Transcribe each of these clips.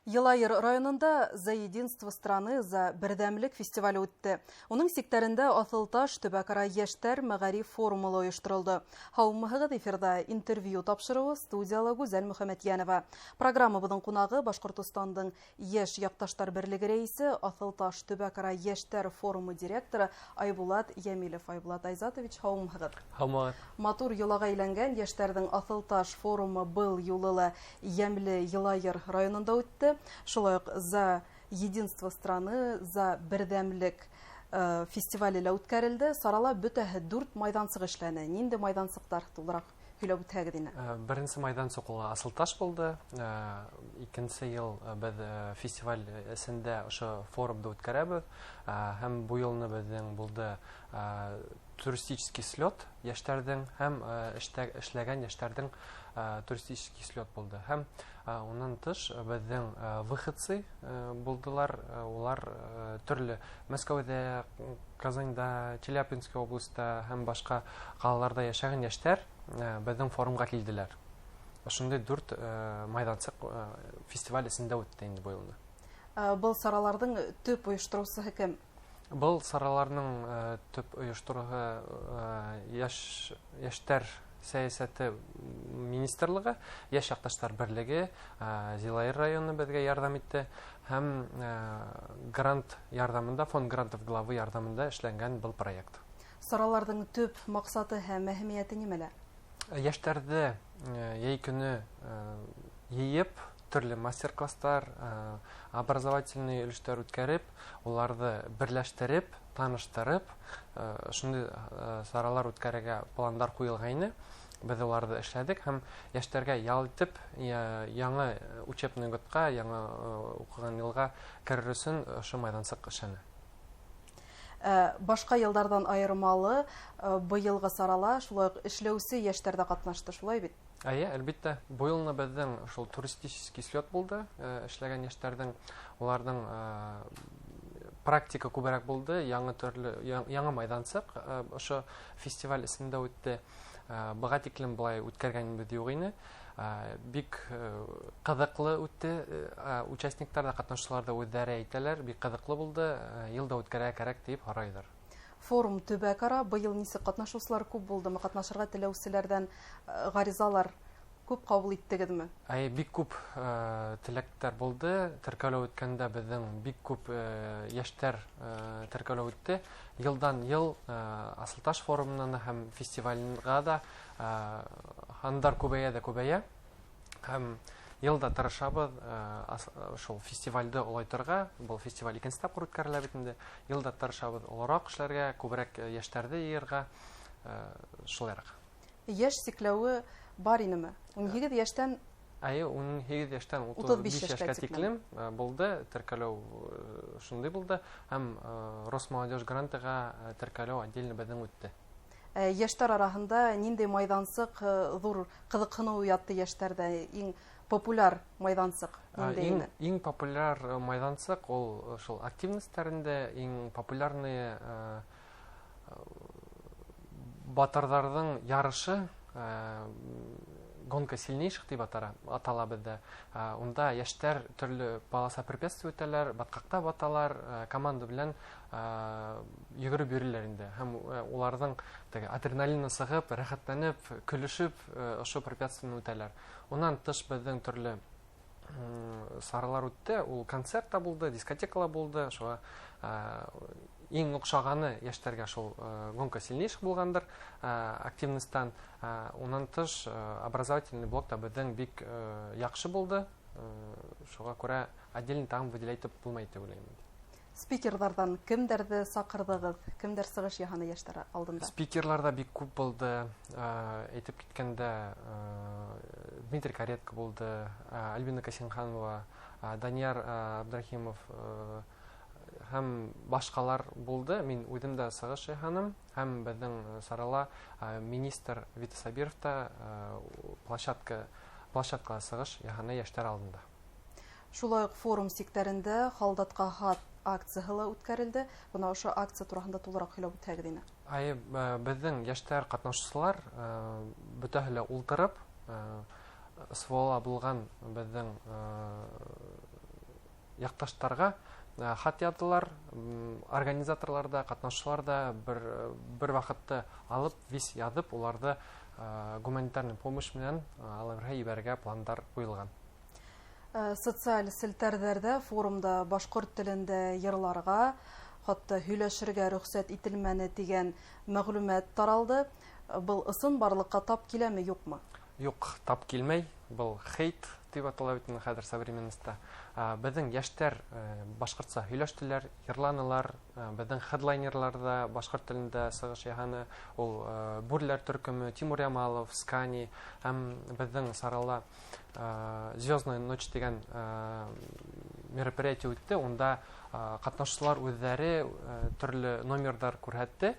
Йылайыр районында «За единство страны, за берҙәмлек» фестивале үтте. Уның сиктәрендә Аҫылташ төбәк-ара йәштәр мәғариф форумы ла ойошторолдо. Һаумыһығыҙ, эфирҙа «Интервью» тапшырыуы, студияла Гүзәл Мөхәмәтйәнова. Программабыҙҙың ҡунағы — Башҡортостандың Йәш яҡташтар берлеге рәйесе, Аҫылташ төбәк-ара йәштәр форумы директоры Айбулат Йәмилев. Айбулат Айзатович, һаумыһығыҙ. Һаумыһығыҙ. Матур йолаға әйләнгән йәштәрҙең Аҫылташ форумы был юлы ла йәмле Йылайыр районында үтте. Шулай уҡ «За единство страны, за берҙәмлек» фестивале лә үткәрелде. Сарала бөтәһе дүрт майҙансыҡ эшләне. Ниндәй майҙансыҡтар, тулыраҡ һөйләп үтһәгеҙ ине. Беренсе майҙансыҡ ул Асылташ булды. Икенсе йыл беҙ фестиваль эсендә ошо форумды үткәрәбеҙ. Һәм был йылны беҙҙең булды туристический слет йәштәрҙең һәм эшләгән йәштәрҙең туристический слет булды. Һәм унан тыш беҙҙең выходцы булдылар. Улар төрлө Мәскәүҙә, Казанда, Челябинский областа һәм башҡа ҡалаларҙа йәшәгән йәштәр беҙҙең форумға килделәр. Ошондай дүрт майҙансыҡ фестиваль эсендә үтте инде был йылны. Был сараларҙың төп ойоштороусыһы кем? Был сараларның төп ойоштороуһы йәштәр сәйәсәте министрлығы, Йәш яҡташтар берлеге, Зилайыр районы беҙгә ярҙам итте һәм грант ярҙамында, фонд грантов главы ярҙамында эшләнгән был проект. Сараларҙың төп маҡсаты һәм әһәмиәте нимәлә? Йәштәрҙе йәй көнө йыйып, төрлө мастер-класстар, образовательный өлөштәр үткәреп, уларҙы берләштереп, таныштырып, шундай саралар үткәрергә пландар ҡуйылғайны. Беҙ уларҙы эшләдек һәм йәштәргә ял итеп, яңы учебный годҡа, яңы уҡыған йылға керер өсөн ошо майҙансыҡ эшләне. Башҡа йылдарҙан айырмалы, быйылғы сарала шулай уҡ эшләүсе йәштәр ҙә ҡатнашты, шулай бит? Эйе, әлбиттә. Был йылны беҙҙең шул туристический слет булды. Эшләгән йәштәрҙең, уларҙың практика күберәк булды, яңы төрлө, яңы майҙансыҡ ошо фестиваль эсендә үтте. Быға тиклем былай үткәргәнебеҙ юҡ ине. Бик ҡыҙыҡлы үтте. Участниктар ҙа, ҡатнашыусылар ҙа үҙҙәре әйтәләр, бик ҡыҙыҡлы булды, йыл да үткәрергә кәрәк тип һорайҙар. Форум төбәк-ара, быйыл нисек ҡатнашыусылар күп булдымы? Ҡатнашырға теләүселәрҙән ғаризалар күп ҡабул иттегеҙме? Әй, бик күп теләктәр булды. Теркәлеү үткәндә беҙҙең бик күп йәштәр теркәлеү үтте. Йылдан йыл Асылташ форумынан һәм фестивальгә ҙа һандар күбәйә ҙә күбәйә. Һәм йыл да тырышабыҙ шул фестивальде олайтырға. Был фестиваль икенсе тапҡыр үткәрелә бит инде. Йыл да тырышабыҙ олораҡ эшләргә, күберәк йәштәрҙе йыйырға, шулайыраҡ. Йәш сикләүе бар инеме? 18 йәштән? Әйе, 18 йәштән 35 35 йәшкә йәшкә тиклем. тиклем булды, теркәлеү шундай булды. Һәм Росмолодежь грантыға теркәлеү отдельно беҙҙең үтте. Йәштәр араһында ниндәй майҙансыҡ ҙур ҡыҙыҡһыныу уятты йәштәрҙә? Иң популяр майҙансыҡ ниндәй ине? Иң популяр майҙансыҡ ул шул активностьтәрендә иң популярный батырҙарҙың ярышы, гонка сильнейших тип атала беҙҙә. Унда йәштәр төрлө полоса препятствий үтәләр, батҡаҡта баталар, команда белән йүгереп йөрөйләр инде. Һәм уларҙың теге адреналины сығып, рәхәтләнеп, көлөшөп, ошо препятствияны үтәләр. Унан тыш беҙҙең төрлө саралар үтте. Ул концерт та булды, дискотека ла булды. Шуға иң оҡшағаны йәштәргә шул гонка сильнейших булғандыр, активностьтан. Унан тыш образовательный блок та беҙҙең бик яҡшы булды. Шуға күрә отдельно тағын выделять итеп булмай тип уйлайым. Спикерҙарҙан кемдәрҙе саҡырҙығыҙ? Кемдәр сығыш яһаны йәштәр алдында? Спикерлар ҙа бик күп булды. Әйтеп киткәндә, Дмитрий Каретко булды, Альбина Касимханова, Данияр Абдрахимов һәм башҡалар булды. Мин үҙем дә сығыш яһаным һәм беҙҙең сарала министр Вита Сабиров та площадкала сығыш яһаны йәштәр алдында. Шулай уҡ форум сиктәрендә Һалдатҡа хат акцияһы ла үткәрелде. Бына ошо акция тураһында тулыраҡ һөйләп үтһәгеҙ ине. Әйе, беҙҙең йәштәр ҡатнашыусылар бөтәһе лә ултырып, СВО-ла булған беҙҙең Яҡташтарға хат яҙҙылар, организаторлар да, ҡатнашыусылар да бер ваҡытты алып, вис яҙып, уларҙы гуманитарный помощь менән алырға ебәрергә пландар ҡуйылған. Социаль селтәрҙәрҙә форумда башҡорт телендә йырларға, хатта һөйләшергә рөхсәт ителмәне тигән мәғлүмәт таралды. Был ысын барлыҡҡа тап киләме, юҡмы? Юҡ, тап килмәй. Был хейт тип атала бит инде хәҙер современностьта. Беҙҙең йәштәр башҡортса һөйләштеләр, йырланылар. Беҙҙең хедлайнерлар да башҡорт телендә сығыш яһаны. Ул Бүреләр төркөмө, Тимур Ямалов, Скани һәм беҙҙең сарала Звездная ночь тигән мероприятие үтте. Унда ҡатнашыусылар үҙҙәре төрлө номерҙар күрһәтте.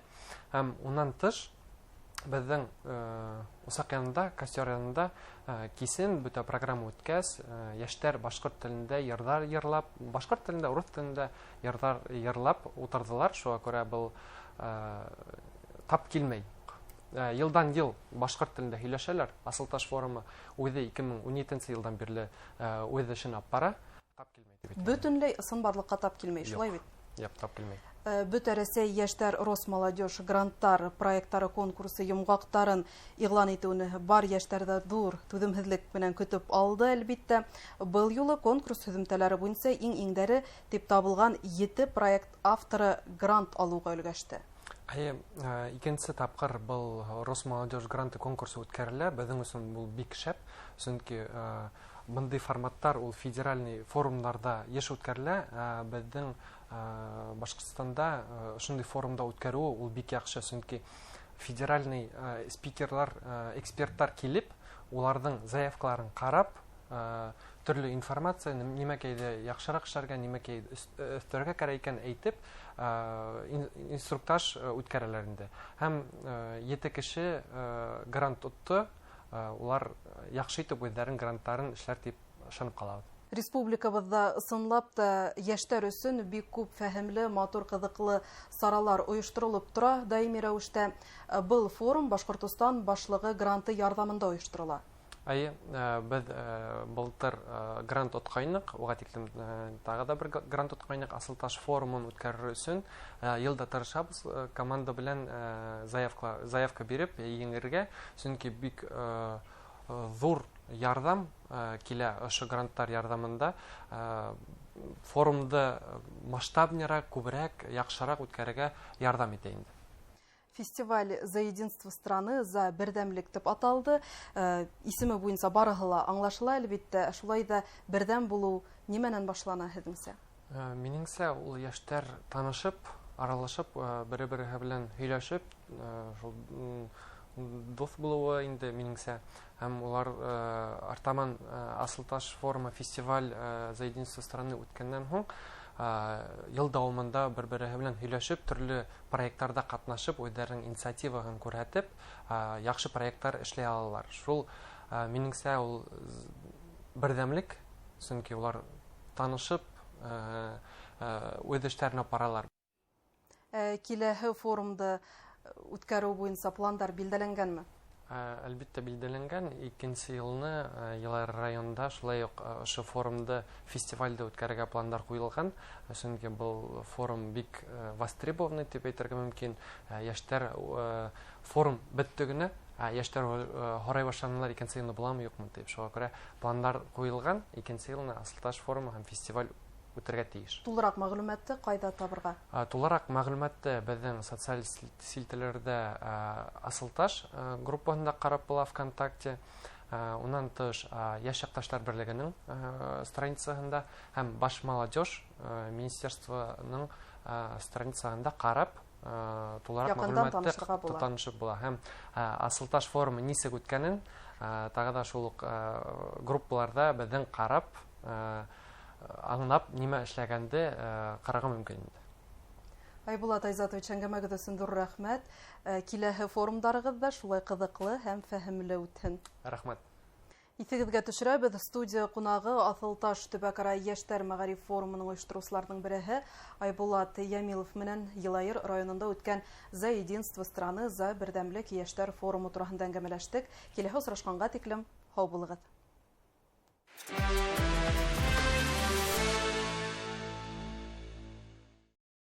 Һәм унан тыш беҙҙең усаҡ янында, костер янында кисен бөтә программа үткәс, йәштәр башҡорт телендә йырҙар йырлап, башҡорт телендә, урыҫ телендә йырҙар йырлап ултырҙылар. Шуға күрә был тап килмәй. Йылдан йыл башҡорт телендә һөйләшәләр. Асылташ форумы үҙе 2017 йылдан бирле үҙ эшен алып бара. Тап килмәй тип әйтәм. Бөтөнләй ысынбарлыҡҡа тап килмәй, шулай Юҡ. бит? Юҡ, тап килмәй. Бөтә Рәсәй йәштәр Росмолодежь гранттар проекттары конкурсы йомғаҡтарын иғлан итеүне бар йәштәр ҙә ҙур түҙемһеҙлек менән көтөп алды, әлбиттә. Был юлы конкурс һөҙөмтәләре буйынса иң-иңдәре тип табылған 7 проект авторы грант алыуға өлгәште. Әйе, икенсе тапҡыр был Росмолодежь гранты конкурсы үткәрелә. Беҙҙең өсөн был бик шәп, сөнки бындай форматтар ул федеральный форумдарҙа йыш үткәрелә. Беҙҙең Башҡортостанда ошондай форумда үткәреү ул бик яҡшы, сөнки федеральный спикерлар, эксперттар килеп, уларҙың заявкаларын ҡарап, төрлө информация, нимәкәйҙе яҡшыраҡ эшләргә, нимәкәйҙе өҫтәргә кәрәк икәнен әйтеп, инструктаж үткәрәләр инде. Һәм 7 кеше грант отто, улар яҡшы итеп үҙҙәренең гранттарын эшләр тип ышанып ҡалабыҙ. Республикабыҙҙа ысынлап та йәштәр өсөн бик күп фәһемле, матур, ҡыҙыҡлы саралар ойошторолоп тора даими рәүештә. Был форум Башҡортостан башлығы гранты ярҙамында ойошторола. Әйе, беҙ былтыр грант отҡайныҡ, уға тиклем тағы да бер грант отҡайныҡ Асылташ форумын үткәрер өсөн. Йыл да тырышабыҙ, команда белән, заявка биреп еңергә, сөнки бик ҙур ярҙам килә ошо гранттар ярҙамында. Форумды масштабныраҡ, күберәк, яҡшыраҡ үткәрергә ярҙам итә инде. Фестиваль «За единство страны», «За берҙәмлек» тип аталды. Исеме буйынса барыһы ла аңлашыла, әлбиттә. Шулай ҙа берҙәм булыу нимәнән башлана һеҙҙеңсә? Минеңсә, ул йәштәр танышып, аралашып, бер-береһе белән һөйләшеп, шул, дуҫ булыуы инде минеңсә. Һәм улар артаман Асылташ форумы фестиваль «За единство страны» үткәндән һуң, йыл дауамында бер-береһе белән һөйләшеп, төрлө проекттарҙа ҡатнашып, үҙҙәренең инициативаһын күрһәтеп, яҡшы проекттар эшләй алалар. Шул, минеңсә, ул берҙәмлек, сөнки улар танышып, үҙ эштәрен алып баралар. Киләһе форумды үткәреү буйынса пландар билдәләнгәнме? Әлбиттә билдәләнгән. Икенсе йылны, Йылайыр районында шулай уҡ, ошо форумды, фестивальде үткәрергә пландар ҡуйылған. Сөнки был форум бик востребованный тип әйтергә мөмкин. Йәштәр, форум бөттө генә, йәштәр һорай башланылар, икенсе йылны буламы, юҡмы тип. Шуға күрә пландар ҡуйылған. Икенсе йылны Асылташ форумы һәм фестиваль үтергә тейеш. Тулыраҡ мәғлүмәтте ҡайҙа табырға? Тулыраҡ мәғлүмәтте беҙҙең социаль селтәрләрҙә, Асылташ группаһында ҡарап була ВКонтакте. Унан тыш, Йәш яҡташтар берлегенең страницаһында һәм Баш молодежь министерствоның страницаһында ҡарап, тулыраҡ Яҡындан мәғлүмәтте танышырға була. танышып була. Һәм Асылташ форумы нисек үткәнен, тағы да шул уҡ группаларҙа беҙҙең ҡарап, аңлап нимә эшләгәнде, ҡарарға мөмкин инде. Айбулат Айзатович, әңгәмәгеҙ өсөн ҙур рәхмәт. Киләһе форумдарығыҙ ҙа шулай ҡыҙыҡлы һәм фәһемле үтһен. Рәхмәт. Иҫегеҙгә төшөрәбеҙ, студия ҡунағы Аҫылташ төбәк-ара йәштәр мәғариф форумының ойоштороусыларының береһе Айбулат Ямилов менән Йылайыр районында үткән «За единство страны», «За берҙәмлек» йәштәр форумы тураһында әңгәмәләштек. Киләһе осрашҡанға тиклем һау булығыҙ.